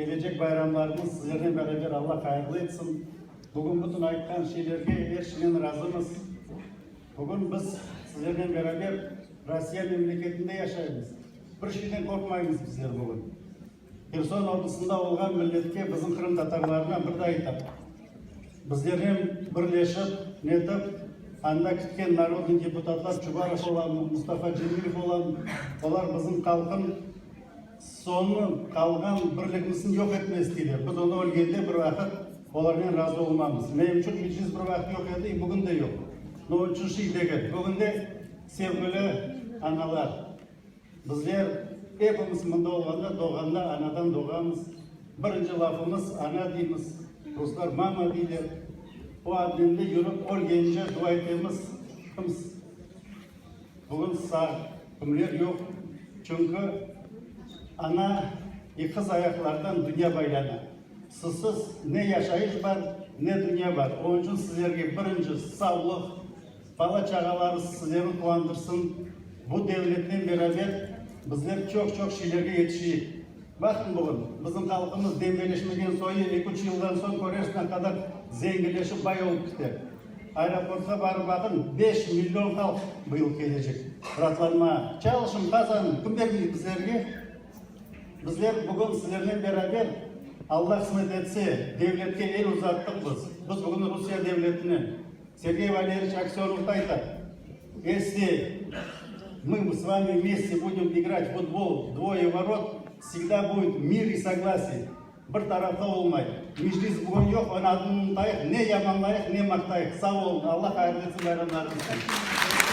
Kelecek bayramlarımız sizlernen beraber Alla hayırlı etsin. Bugün bütün aytqan şeylerge er şeynen razımız. Bugün biz sizlernen beraber Rossiya memleketinde yaşaymız. Bir şeyden qorqmaymız bizler bugün. Herson oblastında olğan milletke, bizim qırımtatarlarına bir de aytam, bizlernen birleşip, netip, anda kitken narodnıy deputatlar Çubarov olamı, Mustafa Cemilev olamı, olar bizim halqın soñu qalğan birligimizni yoq etme isteyler. Biz onı ölgende bir vaqıt olarnen razı olmamız. Menim içün Meclis bir vaqıt yoq edi, i bugün de yoq. No, onıñ içün şey degil. Bugün de, sevgili analar, Bizler epimiz mında olğanda, doğğanda anadan doğamız. Birinci lafımız ana deymiz, ruslar mama deyler. O adnende yürip ölgence dua etemiz, kim bugün sağ, kimler yoq. Çünki ana ekiz ayaqlardan dünya baylana. Sizsiz ne yaşayış bar, ne dünya bar. Onıñ içün sizlerge birinci savlıq, Bala-çağalarıñız sizlerni quvandırsın. Bu devletnen beraber bizler çoq-çoq şeylerge yetişeyik. Baqıñ bugün, bizim halqımız dembeleşmegen soyu eki-üç yıldan soñ körersiñ ne qadar zenginleşip bay olıp kiter. Aeroportqa barıp baqıñ, 5 million halq bıyıl kelecek raatlanmağa. Çalışıñ, qazanıñ, kim bermey bizlerge? Bizler bugün sizlernen beraber, Alla qısmet etse, devletke el uzattıq biz. Biz bugün Rusiye devletine. Sergey Valeryeviç Aksönov da ayta, Если мы с вами вместе будем играть в футбол, двое ворот, всегда будет мир и согласие. Bir taraflı olmay. Meclis bugün yoq, onı adını unutayıq, ne yamanlayıq, ne maqtayıq. Sağ olun, Alla hayırlı etsin bayramlarıñıznı.